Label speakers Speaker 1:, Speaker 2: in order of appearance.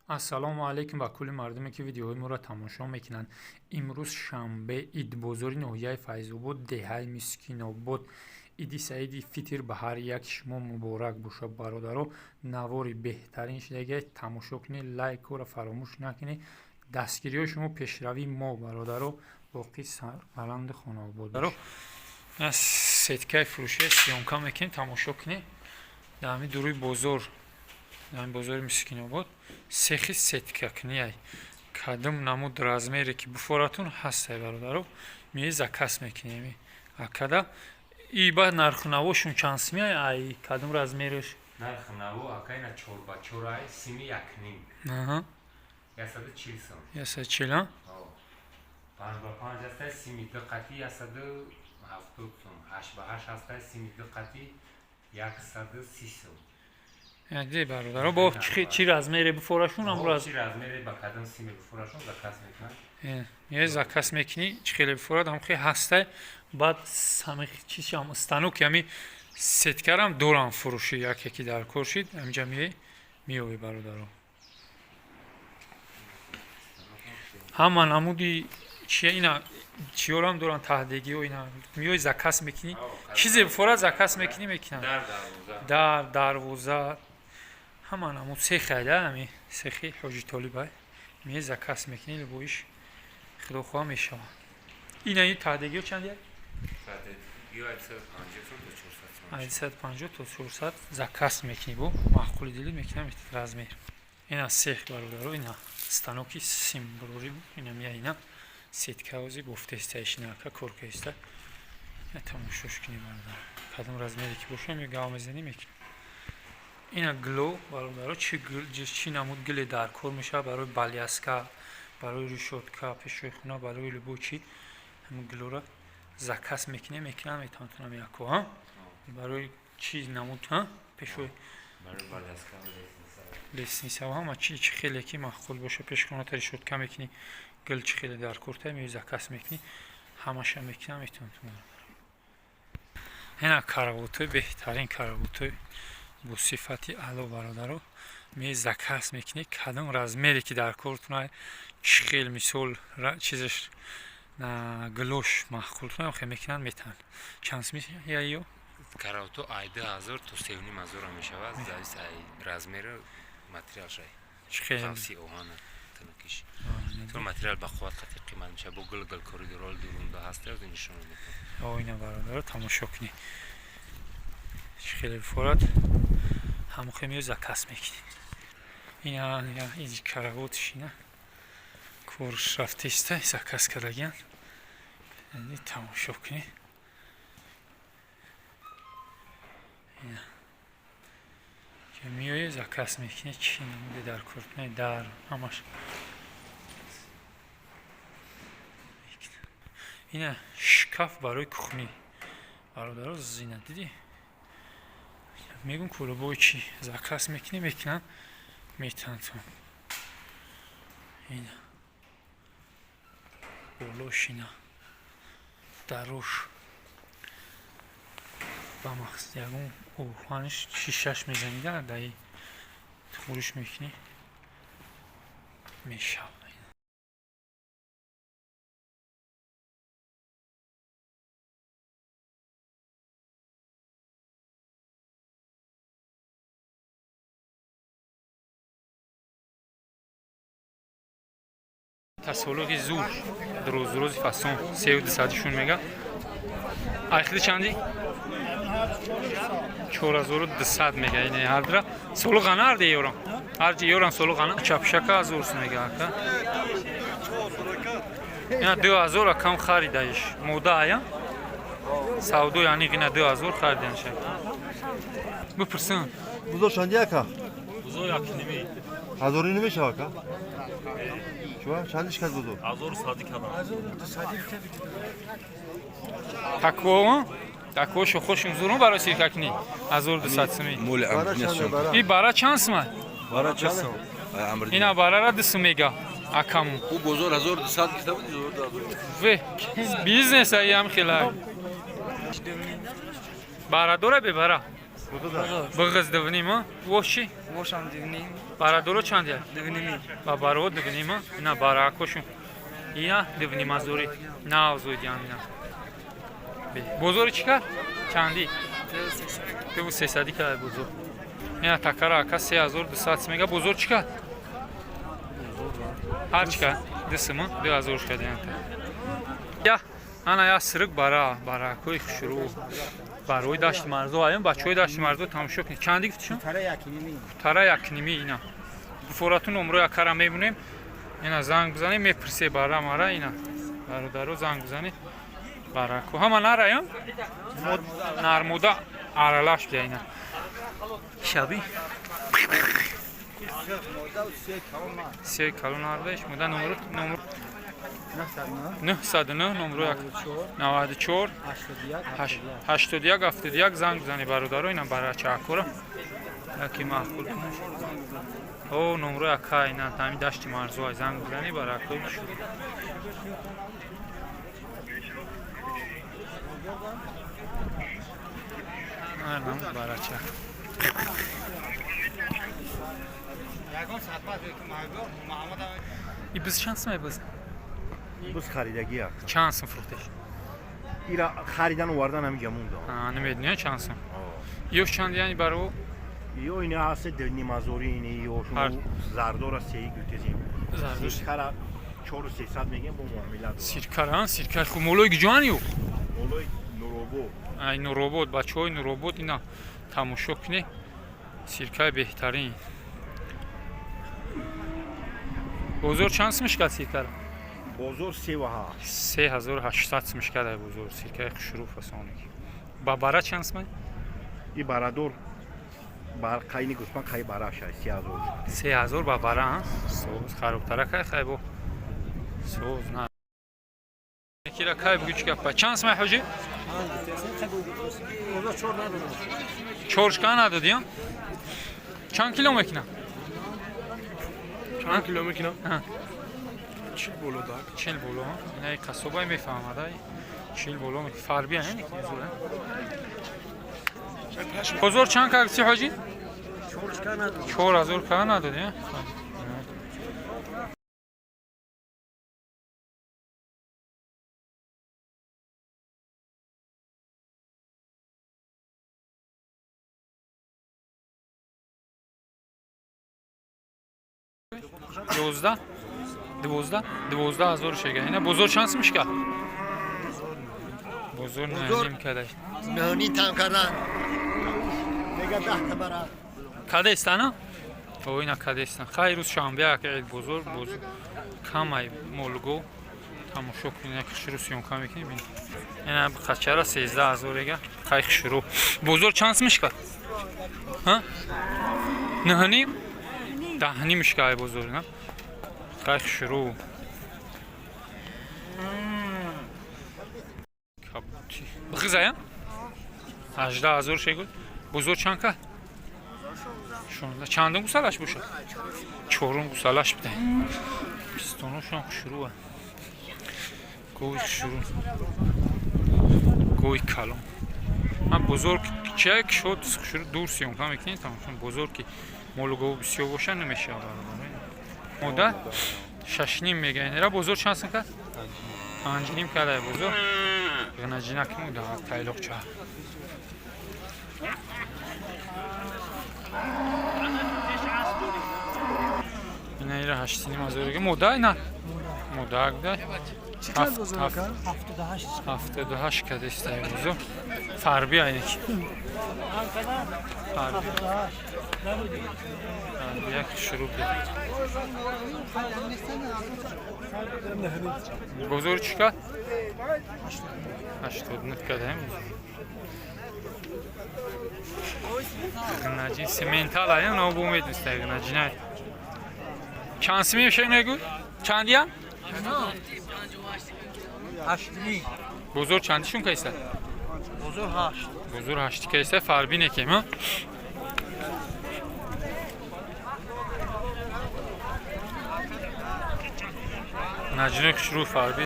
Speaker 1: Ассалому алайкум ба кулли мардуме, ки видеоҳои моро тамошо мекунанд. Имрӯз шанбе, идбозори ноҳияи Файзобод, деҳаи Мискинобод. Иди саиди Фитр ба ҳар яки шумо муборак бошад, бародаро. Навори беҳтарин шидагия тамошо кунед, лайкҳоро фаромӯш накунед. Дастгириҳои шумо пешравии мо, бародаро. Боқӣ сарбаланди хонаобод. Сеткаи фурӯшия съёмка мекунем, тамошо кунед. Дар ҳамин дуруи бозор, дар ҳамин бозори Мискинобод сехи сеткакунияй. Кадом намуд, размере ки буфоратун ҳастай, бародаро, меи заказ мекунем. Акада и ба нарху навошун чанд симия, ай кадом размереш?
Speaker 2: Нархи наво, ака, ина 4 ба 4 ай, сими 1,5. 140 сом.
Speaker 1: 140, а?
Speaker 2: 5 ба 5 ҳастай, сими ду қати 170 сом. 8 ба 8 ҳастай, сими ду қати 130 сом.
Speaker 1: Яъне, бародаро, бо чӣ размере буфорашун ам
Speaker 2: Чӣ размере, ба кадом сими буфорашун, заказ мекунанд.
Speaker 1: Е, заказ мекунӣ, чӣ хеле буфорад, ҳам хеле ҳастай. Баъд ҳами чишам станок, ҳами сеткарам дорам фурӯшӣ, яке ки дар кор шид, ҳаминҷа меои, меёбӣ, бародаро. Ҳама намуди чия ина чиёрам доран, таҳдегиҳо. Ина меои, заказ мекунӣ, чизе буфорад, заказ мекунӣ, мекунанд.
Speaker 2: Дар дарвоза.
Speaker 1: Дар дарвоза ҳама намуд сехайда, ҳами сехи Ҳоҷи Толибай. Меои, заказ мекунӣ, любоиш худо хоҳа мешавад. Ина ин таҳдегиҳо чанд як?
Speaker 2: Ё 150 сом то 400 сом.
Speaker 1: 150 то 400 заказ мекунӣ, бо маъқули дили мекунам размер. Ина сех, бародаро, ина станоки симбурорӣ, ина мия, ина сеткаози бофтаистаишина, ака коркаиста. Ина тамошош кунӣ, бародаро, кадом размере ки боша, ми гав мезанӣ, мекунӣ. Ина гло, бародаро, чӣ намуд гиле дар кор мешавад, барои баляска, барои решётка пешои хона, барои любой чӣ, ҳамин глора заказ мекунем, мекунам, метавонам яко, а барои чӣ намуд, ҳа, пешои
Speaker 2: Барои баляска, лестница.
Speaker 1: Лестница, ҳама чи, чӣ хеле ки маъқул боша, пеши хоната решётка мекунӣ, гил чӣ хеле дар корта, меои, заказ мекунӣ, ҳамаша мекунам, метавонам. Ина каравотҳои беҳтарин, каравотҳои бо сифати аъло, бародаро, меои, заказ мекунӣ, кадом размере ки дар кортона, чӣ хел, мисол, чизаш, гилош маъқултона, хел мекунанд, метавонанд. Чанд сими ё?
Speaker 2: Каравото ай 2000 то 3500 мешавад, зависит ай размеру материалшай.
Speaker 1: Чӣ хел?
Speaker 2: Қавси оҳана тунукиш. То материал ба қувват қати қимат мешавад. Бо гил гил коридорол дурунда ҳаст, аз нишон медиҳам.
Speaker 1: Ина, бародаро, тамошо кунед, чӣ хеле бифорад, ҳамохе меои, заказ мекунед. Ина изи каравотш, ина корш рафтаиста, заказ кардагиан, тамошо кунед. Ина меои, заказ мекунед, чӣ намуде дар кортона, дар ҳамаш. Ина шкаф барои кухни, бародаро, зина дидӣ, мегӯм, кулобои чӣ заказ мекунӣ, мекунанд, метавонтон. Ина болош, ина дарош ба мақсад ягон оҳанш шишаш мезанида, даи хӯриш мекунӣ, мешавад. Тасолуқи зур, дурӯзрӯзи фасон, 3200-шун мега. Айхиди чанди? 4200 мега. Ин ҳардра солуғана, ҳарди ёрам, ҳарҷи ёрам солуғана. Чапшака 1000 мега, ака. Ина 2000 акам харидаиш, мода ая савдо, яъни ина 2000 хариданша, бипурсам.
Speaker 3: Бузо чанди, ака?
Speaker 4: Бузо 1,5.
Speaker 3: Ҳазорӣ намешава, ака? Чува чандиш кад бузо?
Speaker 4: Ҳазору сади кадам.
Speaker 1: Такво такво шохошум зурум барои сиркакни 1200 суми.
Speaker 5: Моли
Speaker 3: Бара чанде, бара?
Speaker 1: И бара чанд сума?
Speaker 5: Бара чанд сум?
Speaker 1: Ина барара 2 сум мега акаму.
Speaker 5: Ӯ бозор 1200 гирифта буди, 2000.
Speaker 1: Ве бизнес аям хела. Бара дора, бебара? Бығыз дивнима. Воши?
Speaker 6: Вошам дивним.
Speaker 1: Барадоро чанд я?
Speaker 6: Дивними.
Speaker 1: Ба баро дивнима. Ина баракошун. Ина дивнима зори. Нав зоидиан ина. Бозори чӣ кард? Чанди? 2300 кард бозор. Ина такара ака 3200 мега. Бозор чӣ кард? Ҳар чӣ кард? Дисима? 2000 кард ина. Я ана я сирик бара, баракои хушрӯ. Барои дашти марзо аён бачаҳои дашти марзо тамошо кунед. Чанди гуфти шумо? Тара якними ина. Форатун умро якара мебинем. Ина занг бизанем, мепурсе бара мара ина. Бародаро занг бизанед. Барако. Ҳама нараён? Нармода аралаш бия ина. Шаби? Се калон ардаш, мода номер номер 909 номро 94 81 71 занг бизани бародаро ина барачаакора яки маъқул кунаш. О номро яка ина ҳами дашти марзуай занг бизани баракои шуд. Арнам барача. И биз чанд сум биз?
Speaker 3: Буз харидагӣ як.
Speaker 1: Чанд сум фурӯхтеш?
Speaker 3: Ира харидан овардан ҳамиҷа монда.
Speaker 1: А, намедонӣ чанд сум? Ёш чанд яъни баро?
Speaker 3: Ё ина ҳаст нимазори ини ё шумо зардора сеи гутезем.
Speaker 1: Зардор.
Speaker 3: Сиркара 4300 мегем бо муомила дорам.
Speaker 1: Сиркара, сиркар хуб молои гиҷоан ё?
Speaker 3: Молои Нуробод.
Speaker 1: Ай Нуробод, бачаҳои Нуробод ина тамошо кунед. Сиркаи беҳтарин. Бозор чанд сум шикад сиркара?
Speaker 3: Бозор 3,8.
Speaker 1: 3800 сум шикад бозор. Сиркаи хушрӯ фасоники. Ба бара чанд сум?
Speaker 3: И барадор бар қайни гӯсфанд қай бараш аст 3000.
Speaker 1: 3000 ба бара, ҳа? Соз харобтара кай хай бо. Соз на. Кира кай бугу чӣ гапа? Чанд сум ҳоҷи? Чор шикан надодӣ, ҳа? Чанд кило мекунам?
Speaker 7: Чанд кило мекунам?
Speaker 1: Ҳа.
Speaker 7: 40 боло дак.
Speaker 1: 40 боло, ҳа? Ина қассобай мефаҳмад, ай. 40 боло фарби, ҳа, не зур, ҳа? Бозор чанд кардӣ ҳоҷи? 4000 кара надодӣ, ҳа? Ёздаҳ, дувоздаҳ, 12 000 шега. Ина бозор чанд сум шикад? Бозор ним кадаш.
Speaker 8: Нӯҳним там кардан. Мега даҳ табара.
Speaker 1: Кадестана? О, ина кадестан. Хай рӯз шанбе як ид бозор, бозор камай молго. Тамошо кунед, як хушрӯ съёмка мекунем. Ина қачара 13 000 эга. Хай хушрӯ. Бозор чанд сум шикад? Ҳа? Нӯҳним? Даҳним шикай бозор, на? Хай хушрӯ. Кабути. Бғизая? 18 000 шегуд. Бозор чанд кард? 16. Чандум гусалаш бошад? Чорум гусалаш буда. Пистоношам хушрӯа. Гови хушрӯ. Гови калон. Ман бозор чия кишод хушрӯ дур съёмка мекунем, тамошо бозор ки молу гов бисёр боша намешавад бародар. Мода шашним мега. Инера бозор чанд сум кард? Панҷним кард бозор. Ғнаҷина ки муда тайлоқча. Ина ира 8,5 ҳазор га мода ина? Мода гуда. 78 кадестай бозор. Фарби айнеки. Фарби. Фарби як шурӯъ бед. Бозор чӣ кард? 89 кадаем. Ғнаҷин сементал ая на бу медонистай ғнаҷина. Чанд сум мешавад мегӯ? Чандиям?
Speaker 6: Ҳаштним.
Speaker 1: Бозор чандишун кайста?
Speaker 6: Бозор ҳашт.
Speaker 1: Бозор ҳашти кайста фарби некем, ҳа? Наҷинои хушрӯ фарби.